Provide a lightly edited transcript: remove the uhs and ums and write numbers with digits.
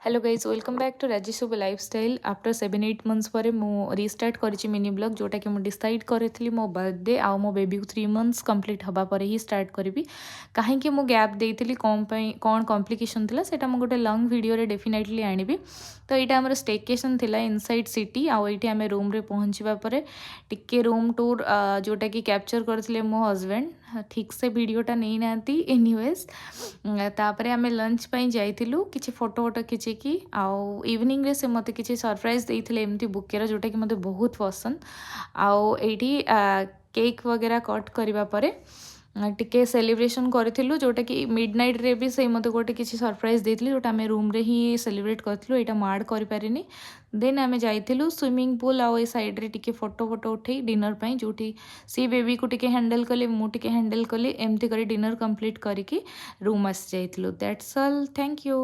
Hello guys, welcome back to Raji Lifestyle. After 7-8 months ପରେ ମୁଁ restart କରିଛି mini blog, ଯେଉଁଟାକି ମୁଁ ଡିସାଇଡ଼୍ କରିଥିଲି ମୋ ବର୍ଥଡେ ଆଉ ମୋ ବେବିକୁ 3 ମନ୍ଥସ୍ କମ୍ପ୍ଲିଟ୍ ହେବା ପରେ ହିଁ ଷ୍ଟାର୍ଟ କରିବି। କାହିଁକି ମୁଁ ଗ୍ୟାପ୍ ଦେଇଥିଲି, କ'ଣ ପାଇଁ, କ'ଣ କମ୍ପ୍ଲିକେସନ୍ ଥିଲା, ସେଇଟା ମୁଁ ଗୋଟେ ଲଙ୍ଗ୍ ଭିଡ଼ିଓରେ ଡେଫିନେଟଲି ଆଣିବି। ତ ଏଇଟା ଆମର ଷ୍ଟେକେସନ୍ ଥିଲା ଇନସାଇଡ଼୍ ସିଟି। ଆଉ ଏଇଠି ଆମେ ରୁମ୍ରେ ପହଞ୍ଚିବା ପରେ ଟିକେ ରୁମ୍ ଟୁର୍, ଯେଉଁଟାକି କ୍ୟାପଚର୍ କରିଥିଲେ ମୋ ହଜବେଣ୍ଡ, ଠିକ୍ସେ ଭିଡ଼ିଓଟା ନେଇନାହାନ୍ତି। ଏନିୱେଜ୍, ତାପରେ ଆମେ ଲଞ୍ଚ ପାଇଁ ଯାଇଥିଲୁ, କିଛି ଫଟୋ ଫଟୋ ଖିଚିକି। ଆଉ ଇଭିନିଂରେ ସେ ମୋତେ କିଛି ସରପ୍ରାଇଜ୍ ଦେଇଥିଲେ ଏମିତି ବୁକେର, ଯେଉଁଟାକି ମୋତେ ବହୁତ ପସନ୍ଦ। ଆଉ ଏଇଠି କେକ୍ ବଗେରା କଟ୍ କରିବା ପରେ ଟିକେ ସେଲିବ୍ରେସନ୍ କରିଥିଲୁ, ଯେଉଁଟାକି ମିଡ଼ ନାଇଟ୍ରେ ବି ସେଇ ମୋତେ ଗୋଟେ କିଛି ସରପ୍ରାଇଜ୍ ଦେଇଥିଲେ, ଯେଉଁଟା ଆମେ ରୁମ୍ରେ ହିଁ ସେଲିବ୍ରେଟ୍ କରିଥିଲୁ। ଏଇଟା ମୁଁ ଆଡ଼୍ କରିପାରିନି। ଦେନ୍ ଆମେ ଯାଇଥିଲୁ ସୁଇମିଂ ପୁଲ୍ ଆଉ ଏ ସାଇଡ଼୍ରେ ଟିକେ ଫଟୋ ଫଟୋ ଉଠେଇ ଡିନର୍ ପାଇଁ, ଯେଉଁଠି ସିଏ ବେବିକୁ ଟିକେ ହ୍ୟାଣ୍ଡେଲ୍ କଲେ, ମୁଁ ଟିକେ ହ୍ୟାଣ୍ଡେଲ୍ କଲି। ଏମିତି କରି ଡିନର୍ କମ୍ପ୍ଲିଟ୍ କରିକି ରୁମ୍ ଆସି ଯାଇଥିଲୁ। That's all, thank you.